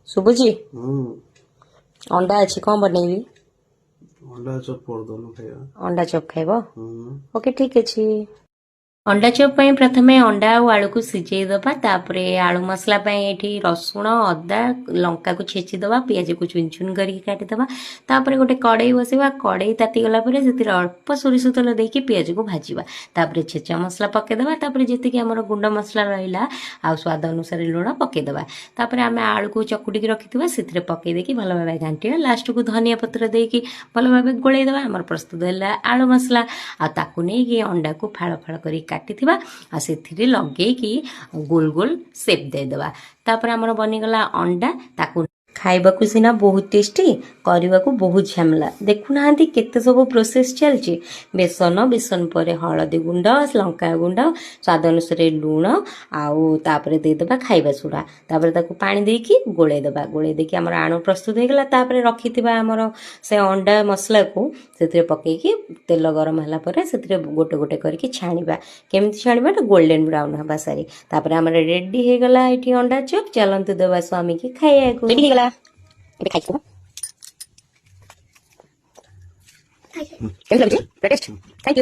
ଶୁଭୁଛି? ହୁଁ। ଅଣ୍ଡା ଅଛି, କ'ଣ ବନେଇବି? ଅଣ୍ଡା ଚପ୍ କରିଦଉନୁ, ଖାଇବା। ଅଣ୍ଡା ଚପ୍ ଖାଇବ? ହୁଁ। ଓକେ, ଠିକ୍ ଅଛି। ଅଣ୍ଡା ଚପ୍ ପାଇଁ ପ୍ରଥମେ ଅଣ୍ଡା ଆଉ ଆଳୁକୁ ସିଝେଇ ଦେବା। ତାପରେ ଆଳୁ ମସଲା ପାଇଁ ଏଠି ରସୁଣ, ଅଦା, ଲଙ୍କାକୁ ଛେଚିଦେବା। ପିଆଜକୁ ଚୁନ ଚୁନ କରିକି କାଟିଦେବା। ତାପରେ ଗୋଟେ କଡ଼େଇ ବସେଇବା। କଡ଼େଇ ତାତିଗଲା ପରେ ସେଥିରେ ଅଳ୍ପ ସୋରିଷ ତେଲ ଦେଇକି ପିଆଜକୁ ଭାଜିବା। ତାପରେ ଛେଚା ମସଲା ପକାଇଦେବା। ତାପରେ ଯେତିକି ଆମର ଗୁଣ୍ଡ ମସଲା ରହିଲା ଆଉ ସ୍ୱାଦ ଅନୁସାରେ ଲୁଣ ପକାଇଦେବା। ତାପରେ ଆମେ ଆଳୁକୁ ଚକୁଟିକି ରଖିଥିବା, ସେଥିରେ ପକାଇ ଦେଇକି ଭଲ ଭାବେ ଘାଣ୍ଟିବା। ଲାଷ୍ଟକୁ ଧନିଆ ପତ୍ର ଦେଇକି ଭଲ ଭାବେ ଗୋଳେଇ ଦେବା। ଆମର ପ୍ରସ୍ତୁତ ହେଲା ଆଳୁ ମସଲା। ଆଉ ତାକୁ ନେଇକି ଅଣ୍ଡାକୁ ଫାଳ ଫାଳ କରି କାଟିଥିବା ଆଉ ସେଥିରେ ଲଗେଇକି ଗୋଲ ଗୋଲ ସେପ୍ ଦେଇଦେବା। ତାପରେ ଆମର ବନିଗଲା ଅଣ୍ଡା। ତାକୁ ଖାଇବାକୁ ସିନା ବହୁତ ଟେଷ୍ଟି, କରିବାକୁ ବହୁତ ଝାମେଲା। ଦେଖୁନାହାନ୍ତି, କେତେ ସବୁ ପ୍ରୋସେସ୍ ଚାଲିଛି। ବେସନ, ବେସନ ପରେ ହଳଦୀ ଗୁଣ୍ଡ, ଲଙ୍କା ଗୁଣ୍ଡ, ସ୍ୱାଦ ଅନୁସାରେ ଲୁଣ ଆଉ ତାପରେ ଦେଇଦେବା ଖାଇବା ସୋଡ଼ା। ତାପରେ ତାକୁ ପାଣି ଦେଇକି ଗୋଳେଇ ଦେବା। ଗୋଳେଇ ଦେଇକି ଆମର ଆଣ ପ୍ରସ୍ତୁତ ହେଇଗଲା। ତାପରେ ରଖିଥିବା ଆମର ସେ ଅଣ୍ଡା ମସଲାକୁ ସେଥିରେ ପକେଇକି ତେଲ ଗରମ ହେଲା ପରେ ସେଥିରେ ଗୋଟେ ଗୋଟେ କରିକି ଛାଣିବା। କେମିତି ଛାଣିବା ନା ଗୋଲ୍ଡେନ୍ ବ୍ରାଉନ୍ ହେବା ସାରି। ତାପରେ ଆମର ରେଡି ହେଇଗଲା ଏଠି ଅଣ୍ଡା ଚପ୍। ଚାଲନ୍ତୁ ଦେବା ସ୍ୱାମୀକି ଖାଇବାକୁ। ରେଡି ହେଇଗଲା, ଏବେ ଖାଇକି କେମିତି ଲାଗୁଛି? Test. Thank you.